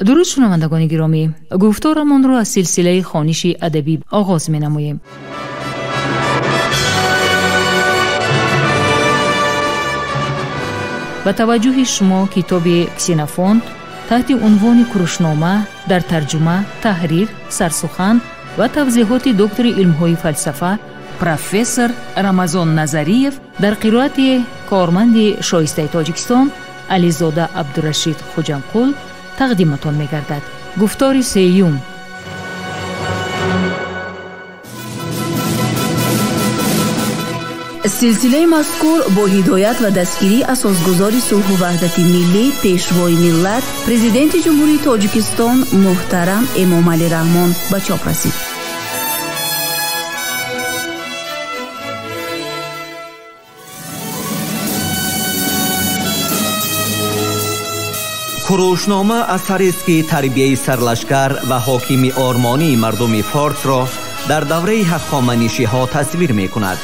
Дуруд, шунавандагони гиромӣ, гуфторамонро аз силсилаи хониши адабӣ оғоз менамоем. Ба таваҷҷӯҳи шумо китоби Ксенофонт таҳти унвони Курушнома дар тарҷума, таҳрир, сарсухан ва тавзеҳоти доктори илмҳои фалсафа профессор Рамазон Назариев дар қироати корманди шоистаи Тоҷикистон Ализода Абдурашид Хуҷанқул тақдиматон мегардад. Гуфтори сеюм. Силсилаи мазкур бо ҳидоят ва дастгирии асосгузори сулҳу ваҳдати миллӣ, пешвои миллат, президенти Ҷумҳурии Тоҷикистон муҳтарам Эмомалӣ Раҳмон ба чоп расид. Курушнома асарест, ки тарбияи сарлашкар ва ҳокими ормонии мардуми форсро дар давраи ҳахоманишиҳо тасвир мекунад.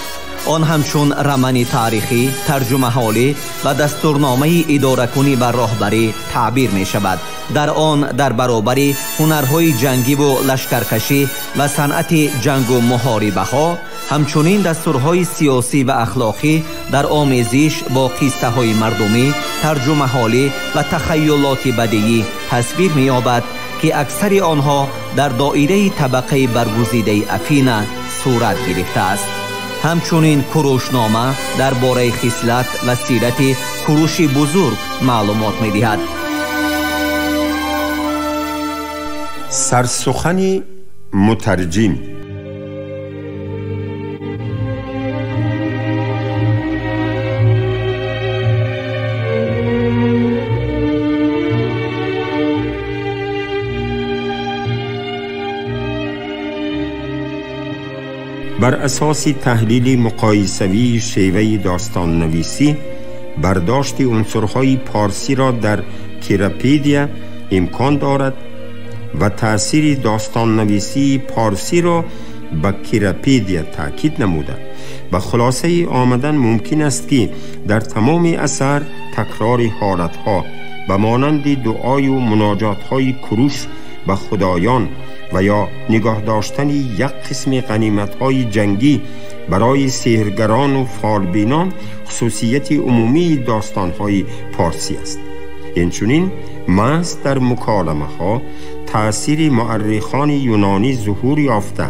Он ҳамчун романи таърихӣ, тарҷумаҳолӣ ва дастурномаи идоракунӣ ва роҳбарӣ таъбир мешавад. Дар он дар баробари ҳунарҳои ҷангиву лашкаркашӣ ва санъати ҷангу муҳорибаҳо, ҳамчунин дастурҳои сиёсӣ ва ахлоқӣ дар омезиш бо қиссаҳои мардумӣ, тарҷумаҳолӣ ва тахайюлоти бадиӣ тасвир меёбад, ки аксари онҳо дар доираи табақаи баргузидаи Афина сурат гирифтааст. Ҳамчунин Курушнома дар бораи хислат ва сирати Куруши бузург маълумот медиҳад. Сарсухани мутарҷим. بر اساس تحلیل مقایسوی شیوه داستان نویسی، برداشت عنصرهای پارسی را در کیراپیدیا امکان دارد و تأثیر داستان نویسی پارسی را به کیراپیدیا تأکید نموده. به خلاصه آمدن ممکن است که در تمام اثر تکرار حالتها به مانند دعای و مناجات‌های کوروش به خدایان و یا نگاه داشتن یک قسم غنیمت‌های جنگی برای سحرگران و فالبینان خصوصیت عمومی داستان‌های پارسی است. اینچنین محض در مکالمه‌ها تأثیر مؤرخان یونانی ظهور یافته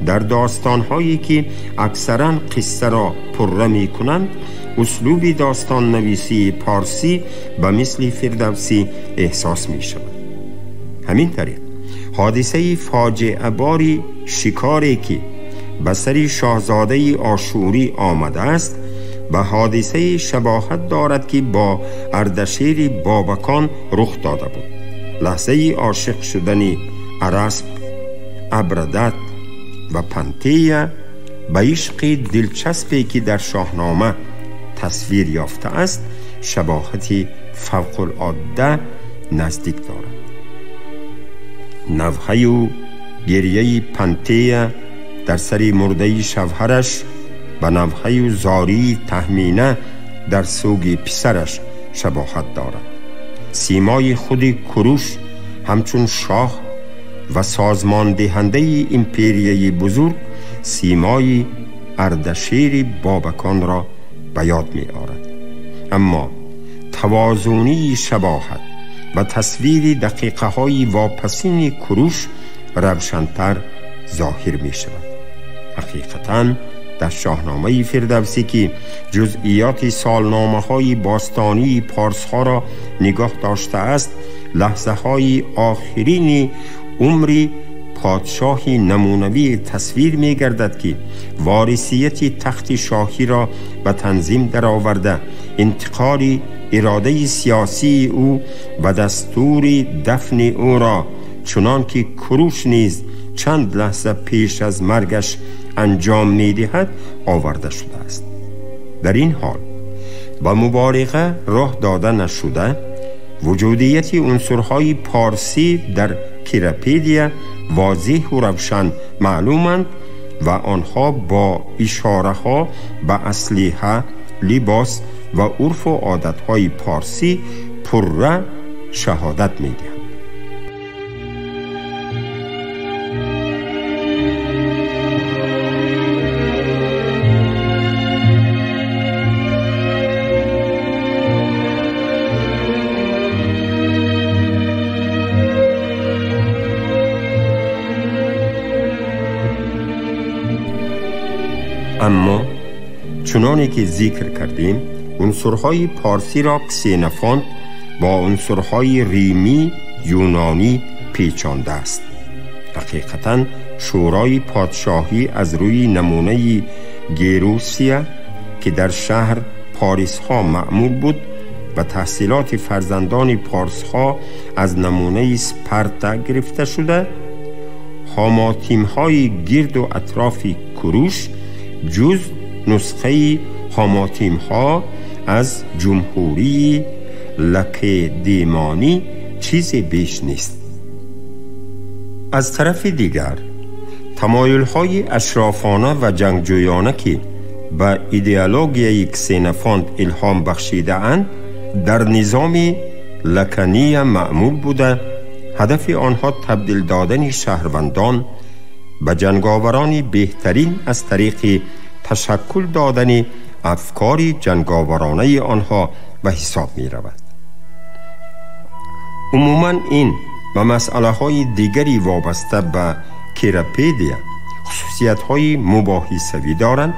در داستان‌هایی که اکثراً قصه را پره می‌کنند، اسلوب داستان نویسی پارسی به مثل فردوسی احساس می‌شود. همین طریق حادثه فاجعه باری شکاری که به سر شاهزاده آشوری آمده است به حادثه شباهت دارد که با اردشیر بابکان رخ داده بود. لحظه عاشق شدن ارسب، ابردت و پنتیه به عشق دلچسبی که در شاهنامه تصویر یافته است شباهت فوق العاده نزدیک دارد. نوحه و گریه پنتیه در سر مرده شوهرش به نوحه و زاری تهمینه در سوگ پسرش شباهت دارد. سیمای خود کوروش همچون شاه و سازمان دهنده امپریه بزرگ سیمای اردشیر بابکان را به یاد می آورد. اما توازنی شباهت و تصویر دقیقه های واپسین کوروش روشنتر ظاهر می شود. حقیقتاً در شاهنامه فردوسی که جزئیات سالنامه های باستانی پارس ها را نگاه داشته است، لحظه های آخرین عمر پادشاه نمونوی تصویر می گردد که وارثیت تخت شاهی را به تنظیم درآورده، انتقال اراده سیاسی او و دستور دفن او را چنان که کوروش نیز چند لحظه پیش از مرگش انجام می‌دهد آورده شده است. در این حال با مبالغه راه داده نشده، وجودیت عنصرهای پارسی در کیراپیدیا واضح و روشن معلومند و آنها با اشاره ها به اسلحه، لباس و عرف و عادتهای پارسی پره شهادت می‌دهند. Аммо чуноне ки зикр кардем, унсурҳои порсиро Ксенофонт бо унсурҳои римӣ юнонӣ печондааст. Ҳақиқатан шӯрои подшоҳӣ аз рӯи намунаи Герусия, ки дар шаҳр порисҳо маъмул буд ва таҳсилоти фарзандони порсҳо аз намунаи Спарта гирифта шуда, ҳомотимҳои гирду атрофи Куруш ҷуз нусхаи ҳомотимҳо аз ҷумҳурии Лакедемонӣ чизе беш нест. Аз тарафи дигар, тамоюлҳои ашрофона ва ҷангҷӯёна, ки ба идеологияи Ксенофонт илҳом бахшидаанд, дар низоми Лакания маъмул буда, ҳадафи онҳо табдил додани шаҳрвандон ба ҷанговарони беҳтарин аз тариқи ташаккул додани афкори ҷанговаронаи онҳо ба ҳисоб меравад. Умуман ин ва масъалаҳои дигари вобаста ба Кирапедия хусусиятҳои мубоҳисавӣ доранд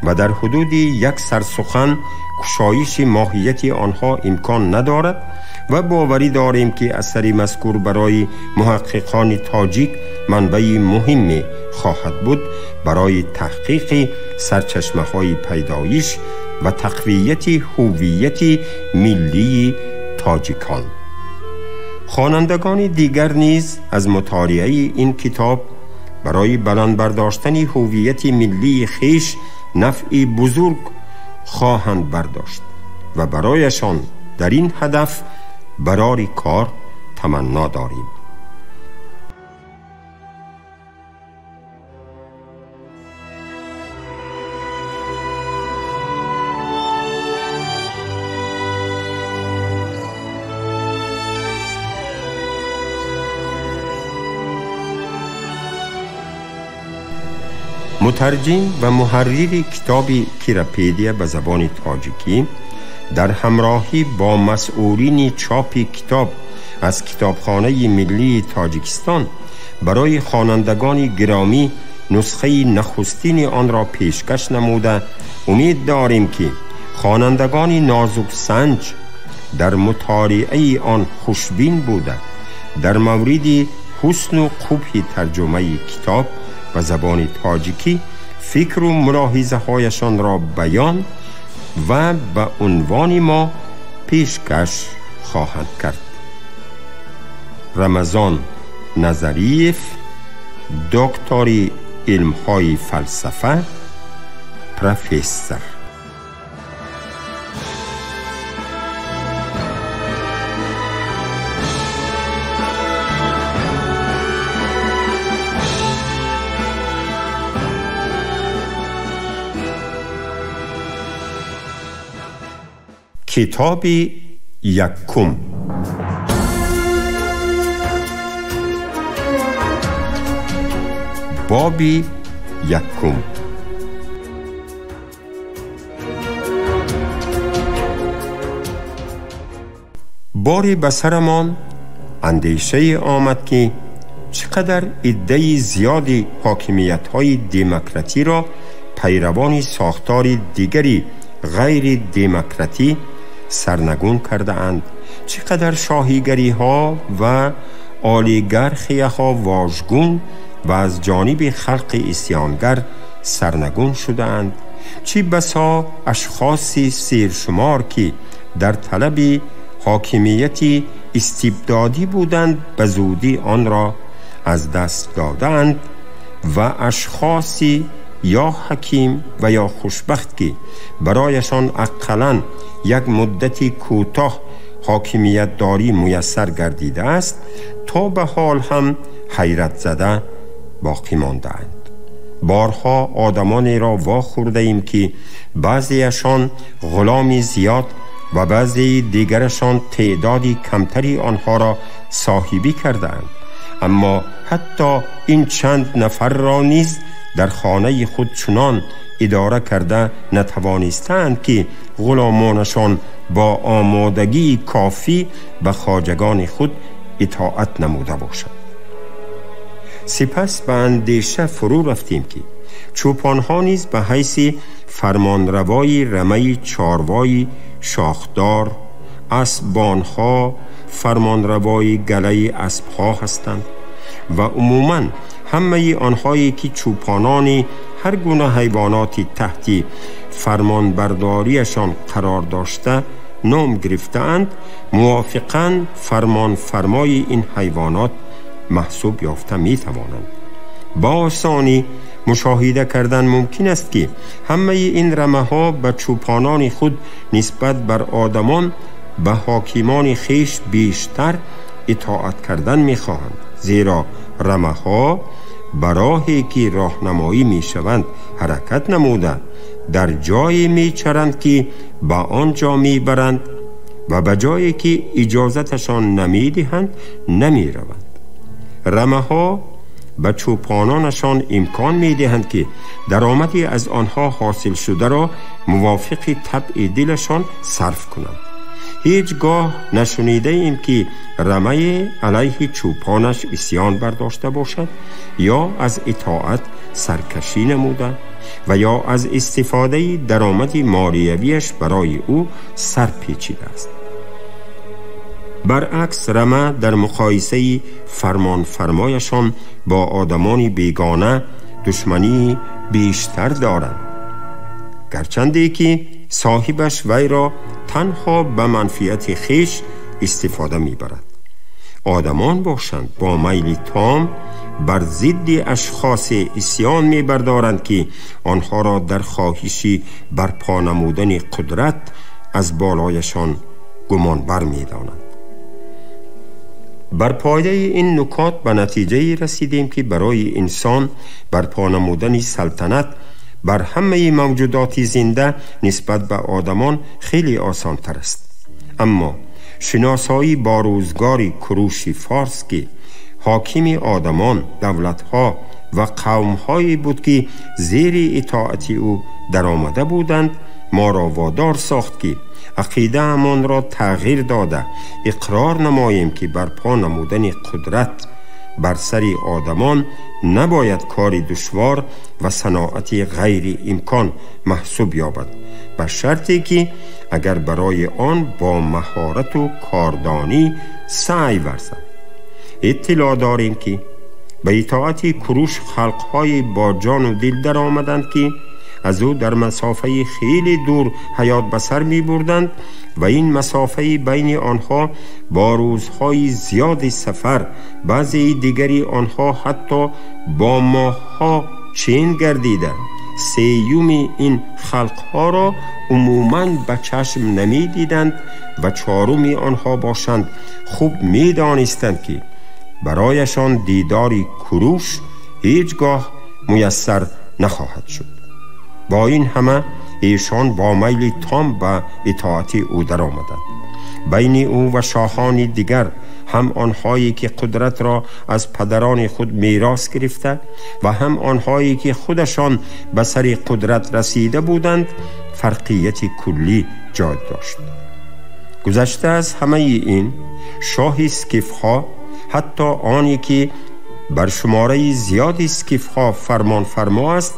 ва дар ҳудуди як сарсухан кушоиши моҳияти онҳо имкон надорад ва боварӣ дорем, ки асари мазкур барои муҳаққиқони тоҷик манбаи муҳиме хоҳад буд барои таҳқиқи сарчашмаҳои пайдоиш ва тақвияти ҳуввияти миллии тоҷикон. Хонандагони дигар низ аз мутолиаи ин китоб барои баланд бардоштани ҳуввияти миллии хеш нафъи бузург хоҳанд бардошт ва барояшон дар ин ҳадаф барори кор таманно дорем. Мутарҷим ва муҳаррири китоби Кирапедия ба забони тоҷикӣ дар ҳамроҳӣ бо масъулини чопи китоб аз Китобхонаи миллии Тоҷикистон барои хонандагони гиромӣ нусхаи нахустини онро пешкаш намуда, умед дорем, ки хонандагони нозуксанҷ дар мутолиаи он хушбин буда, дар мавриди ҳусну қубҳи тарҷумаи китоб ба забони тоҷикӣ фикру мулоҳизаҳояшонро баён ва ба унвони мо пешкаш хоҳанд кард. Рамазон Назариев, доктори илмҳои фалсафа, профессор. Китоби якум. Боби якум. Боре ба сарамон андешае омад, ки чӣ қадар иддаи зиёди ҳокимиятҳои демократиро пайравони сохтори дигари ғайри демократӣ сарнагун кардаанд, чӣ қадар шоҳигариҳо ва олигархияҳо вожгун ва аз ҷониби халқи исьёнгар сарнагун шудаанд, чӣ басо ашхоси сершумор, ки дар талаби ҳокимияти истибдодӣ буданд, ба зудӣ онро аз даст додаанд ва ашхоси ё ҳаким ва ё хушбахт, ки барояшон ақаллан як муддати кӯтоҳ ҳокимиятдорӣ муяссар гардидааст, то ба ҳол ҳам ҳайратзада боқӣ мондаанд. Борҳо одамонеро вохӯрдаем, ки баъзеашон ғуломи зиёд ва баъзеи дигарашон теъдоди камтари онҳоро соҳибӣ кардаанд, аммо ҳатто ин чанд нафарро низ дар хонаи худ чунон идора карда натавонистаанд, ки ғуломонашон бо омодагии кофӣ ба хоҷагони худ итоат намуда бошанд. Сипас ба андеша фурӯ рафтем, ки Чӯпонҳо низ ба ҳайси фармонравои рамаи чорвои шохдор, асбонҳо фармонравои галаи аспҳо ҳастанд ва умуман ҳамаи онҳое ки чӯпонони ҳар гуна ҳайвоноти таҳти фармонбардориашон қарор дошта ном гирифтаанд, мувофиқан фармонфармои ин ҳайвонот маҳсуб ёфта метавонанд. Ба осонӣ мушоҳида кардан мумкин аст ки ҳамаи ин рамаҳо ба чӯпонони худ нисбат бар одамон ба ҳокимони хеш бештар итоат кардан мехоҳанд, зеро рамаҳо ба роҳе ки роҳнамоӣ мешаванд ҳаракат намуда дар ҷое мечаранд ки ба он ҷо мебаранд ва ба ҷое ки иҷозаташон намедиҳанд намераванд. Рамаҳо ба чӯпононашон имкон медиҳанд ки даромади аз онҳо ҳосил шударо мувофиқи табъи дилашон сарф кунанд. Ҳеҷ гоҳ нашунидаем ки рамае алайҳи чӯпонаш исьён бардошта бошад ё аз итоат саркашӣ намуда ва ё аз истифодаи даромади молиявиаш барои ӯ сар печидааст. Баръакс, рама дар муқоисаи фармонфармояшон бо одамони бегона душмании бештар доранд, гарчанде ки соҳибаш вайро танҳо ба манфиати хеш истифода мебарад. Одамон бошанд бо майли том бар зидди ашхосе исьён мебардоранд ки онҳоро дар хоҳиши барпо намудани қудрат аз болояшон гумонбар медонанд. Бар пояи ин нукот ба натиҷае расидем ки барои инсон барпо намудани салтанат бар ҳамаи мавҷудоти зинда нисбат ба одамон хеле осонтар аст. Аммо шиносоӣ бо рӯзгори Куруши форс ки ҳокими одамон, давлатҳо ва қавмҳое буд ки зери итоати ӯ даромада буданд, моро водор сохт ки ақидаамонро тағйир дода иқрор намоем ки барпо намудани қудрат бар сари одамон набояд кори душвор ва саноати ғайриимкон маҳсуб ёбад, ба шарте ки агар барои он бо маҳорату кордонӣ саъй варзад. Иттилоъ дорем ки ба итоати Куруш халқҳое бо ҷону дил даромаданд ки аз ӯ дар масофаи хеле дур ҳаёт ба сар мебурданд ва ин масофаи байни онҳо бо рӯзҳои зиёди сафар, баъзеи дигари онҳо ҳатто бо моҳҳо чен гардида, сеюми ин халқҳоро умуман ба чашм намедиданд ва чаҳоруми онҳо бошанд хуб медонистанд ки барояшон дидори Куруш ҳеҷ гоҳ муяссар нахоҳад шуд. Бо ин ҳама эшон бо майли том ба итоати ӯ даромаданд. Байни ӯ ва шоҳони дигар, ҳам онҳое ки қудратро аз падарони худ мерос гирифта ва ҳам онҳое ки худашон ба сари қудрат расида буданд, фарқияти куллӣ ҷой дошт. Гузашта аз ҳамаи ин, шоҳи скифҳо, ҳатто оне ки бар шумораи зиёди скифҳо фармонфармо аст,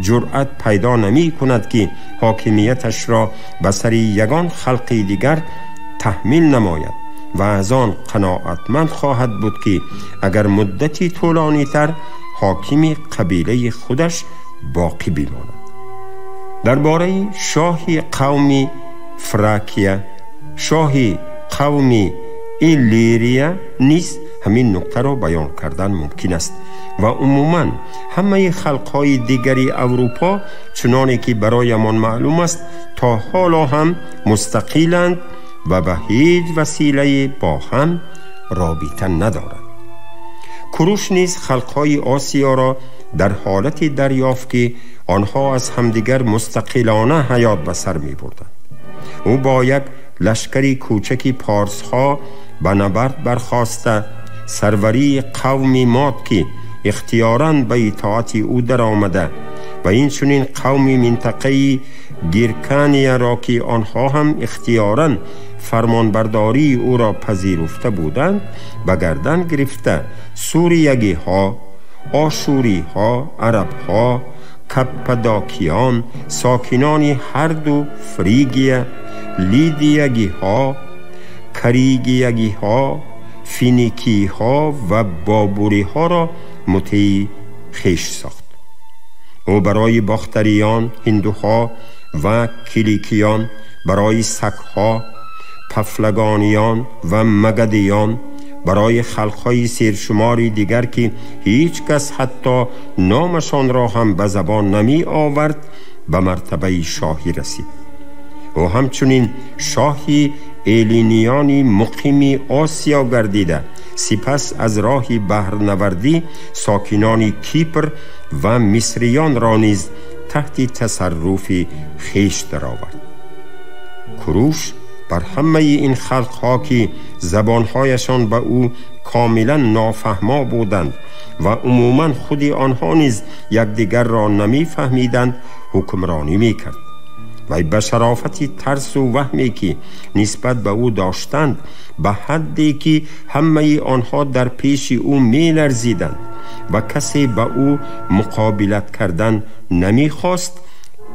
ҷуръат пайдо намекунад ки ҳокимияташро ба сари ягон халқи дигар таҳмил намояд ва аз он қаноатманд хоҳад буд ки агар муддати тӯлонитар ҳокими қабилаи худаш боқӣ бимонад. Дар бораи шоҳи қавми Фракия, шоҳи қавми Иллирия низ ҳамин нуктаро баён кардан мумкин аст ва умуман ҳамаи халқҳои дигари Аврупо чуноне ки бароямон маълум аст то ҳоло ҳам мустақиланд ва ба ҳеҷ василае бо ҳам робита надоранд. Куруш низ халқҳои Осиёро дар ҳолате дарёфт ки онҳо аз ҳамдигар мустақилона ҳаёт ба сар мебурданд. Ӯ бо як лашкари кӯчаки порсҳо ба набард бархоста сарварии қавми мод ки ихтиёран ба итоати ӯ даромада ва инчунин қавми минтақаи Гирканияро ки онҳо ҳам ихтиёран фармонбардории ӯро пазируфта буданд ба гардан гирифта, суриягиҳо, ошӯриҳо, арабҳо, Каппадокиён, сокинони ҳарду Фригия, Лидиягиҳо, Каригиягиҳо, Финикиҳо ва Бобуриҳоро мутеи хеш сохт. Ӯ барои бохтариён, ҳиндуҳо ва киликиён, барои сакҳо, пафлагониён ва магадиён, барои халқҳои сершумори дигар ки ҳеҷ кас ҳатто номашонро ҳам ба забон намӣ овард, ба мартабаи шоҳӣ расид. Ӯ ҳамчунин шоҳи элиниёни муқими Осиё гардида, сипас аз роҳи баҳрнавардӣ сокинони Кипр ва мисриёнро низ таҳти тасарруфи хеш даровард. Куруш бар ҳамаи ин халқҳо ки забонҳояшон ба ӯ комилан нофаҳмо буданд ва умуман худи онҳо низ якдигарро намефаҳмиданд, ҳукмронӣ мекард. Вай ба шарофати тарсу ваҳме ки нисбат ба ӯ доштанд, ба ҳадде ки ҳамаи онҳо дар пеши ӯ меларзиданд ва касе ба ӯ муқобилат кардан намехост,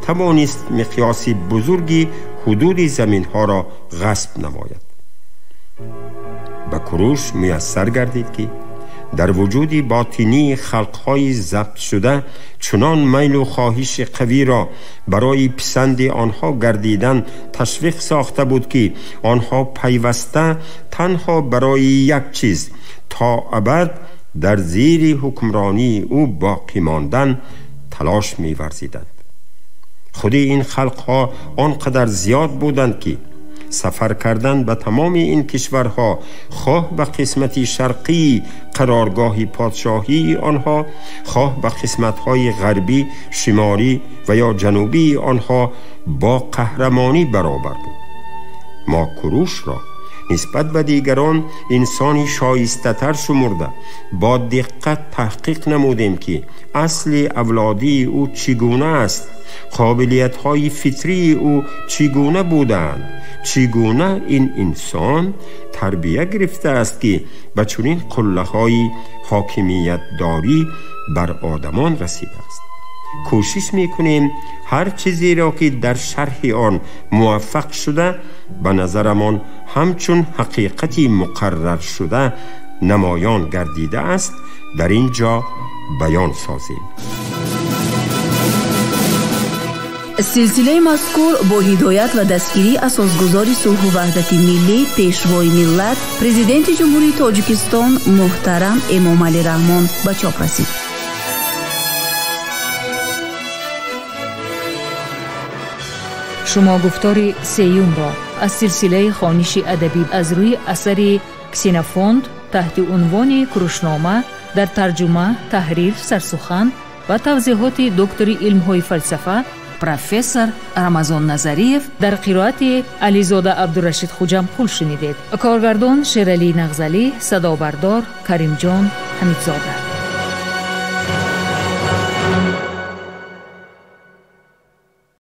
тавонист миқёси бузурги ҳудуди заминҳоро ғасб намояд. Ба Куруш муяссар гардид ки дар вуҷуди ботинии халқҳои забт шуда чунон майлу хоҳиши қавиро барои писанди онҳо гардидан ташвиқ сохта буд ки онҳо пайваста танҳо барои як чиз то абад дар зери ҳукмронии ӯ боқӣ мондан талош меварзиданд. Худи ин халқҳо он қадар зиёд буданд ки сафар кардан ба тамоми ин кишварҳо, хоҳ ба қисмати шарқии қароргоҳи подшоҳии онҳо, хоҳ ба қисматҳои ғарбӣ, шимолӣ ва ё ҷанубии онҳо бо қаҳрамонӣ баробар буд. Мо Курушро нисбат ба дигарон инсони шоистатар шумурда, бо диққат таҳқиқ намудем ки асли авлодии ӯ чӣ гуна аст, қобилиятҳои фитрии ӯ чӣ гуна будаанд, чӣ гуна ин инсон тарбия гирифтааст ки ба чунин қуллаҳои ҳокимиятдорӣ бар одамон расидааст. Кӯшиш мекунем ҳар чизеро ки дар шарҳи он муваффақ шуда ба назарамон ҳамчун ҳақиқати муқаррар шуда намоён гардидааст, дар ин ҷо баён созем. Силсилаи мазкур бо ҳидоят ва дастгирии асосгузори сулҳу ваҳдати миллӣ, Пешвои миллат, Президенти Ҷумҳурии Тоҷикистон муҳтарам Эмомалӣ Раҳмон ба чоп расид. Шумо гуфтори сеюмро аз силсилаи хониши адабӣ аз рӯи асари Ксенофонт таҳти унвони Курушнома дар тарҷума, таҳрир, сарсухан ва тавзеҳоти доктори илмҳои фалсафа профессор Рамазон Назариев дар қироати Ализода Абдурашид Хуҷамқул шунидед. Коргардон Шералӣ Нағзалӣ, садобардор Каримҷон Ҳамидзода.